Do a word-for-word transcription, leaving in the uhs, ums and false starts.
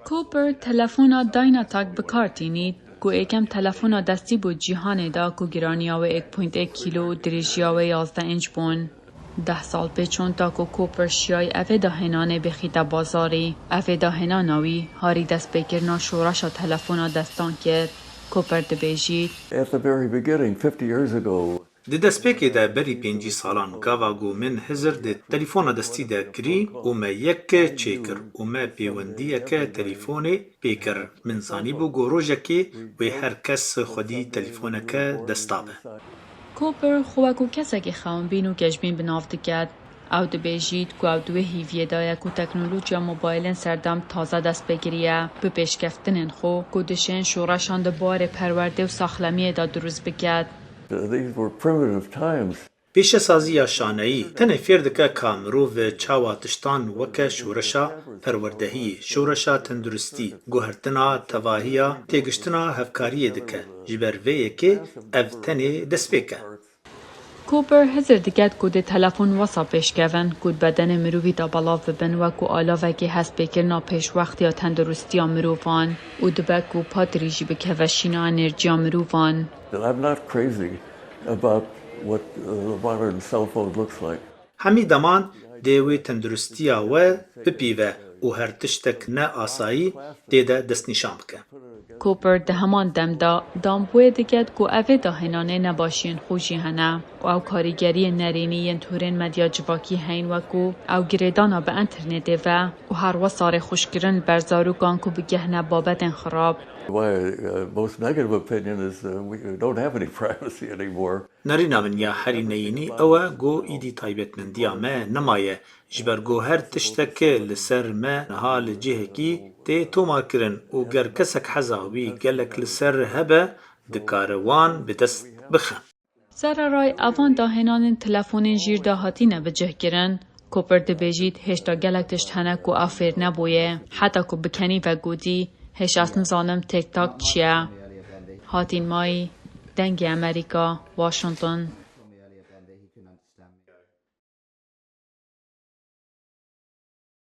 Cooper telefona Dynatac bi kar tînî, ku êkem telefona destî bû cîhanê de, ku giraniya wê êk point êk kîlo û dirêjiya wê yazdeh înç bûn. Deh sal pê çûn ta ku Cooper şiyay evê dahênanê bixîte bazarî. Evê dahênana wî harî destpêkirina şoreşa telefona destan kir. Cooper dibêjît, At the very beginning, fifty years ago, Di destpêkê de berî pêncî salan gava ku min hizir di telefona destî de kirî û me yek çêkir û me pêwendiyeke telefonê pê kir. Min zanîbû ku rojekê wê her kes xwedî telefoneke desta be. Cooper xwe wekû kesekî xewnbîn û geşbîn bi nav diket. Ew dibêjît ku ew di wê hîviyê de ye ku teknolojiya mobaylên serdem taze dest pê kiriye, bi pêşkeftinên xwe ku dişên şoreşan di barê perwerdê û saxlemiyê de dirust biket. These were primitive times. Pêşesaziya şaneyî tenê fêr dike ka mirov çawa tiştan weke şoreşa perwerdehiyê, şoreşa tenduristî, guhertina tevahiya têgiştina hevkariyê dike. Ji ber vê yekê ev tenê destpêk e. Cooper hizir diket ku dê telefon wesa pêşkevin ku di bedenê mirovî de belav bibin wekû alavekê hestpêkirina pêşwextiya tenduristiya mirovan û dibe ku patirî jî bikeve şîna enerjiya mirovan. That I'm not crazy about what uh, the modern cell phone looks like. Hemî deman dê wê tenduristiya we bipîve û her tiştek ne asayî tê de destnîşan bike. Cooper di heman dem de dambûyê diket ku evê dahênanê nebaşiyên xwe jî hene û ew karîgeriyên nerînî yên torên medya civakî heyîn wekû ew girêdana bi înternetê ve û her wesa rêxweşkirin li ber zarokan ku bigehne babetên xirab. My uh, most negative opinion is uh, we don't have any privacy anymore. Nerîna min ya herî neyînî ew e ku îdî taybetmendiya me nemaye, ji ber ku her tiştek li ser me niha li cihekî tê tomarkirin û ger kesek heza wî gelek li ser hebe, dikare wan bi dest bixe. Sererayê evan dahênanên telefonên jîr de hatine bicihkirin, Cooper dibêjît hêşta gelek tişt hene ku ew fêr nebûye, heta ku bi kenî ve gotî, hêj ez nizanim TikTok çi ye. Hatîn Mayî, Dengê Amerîka, Washington.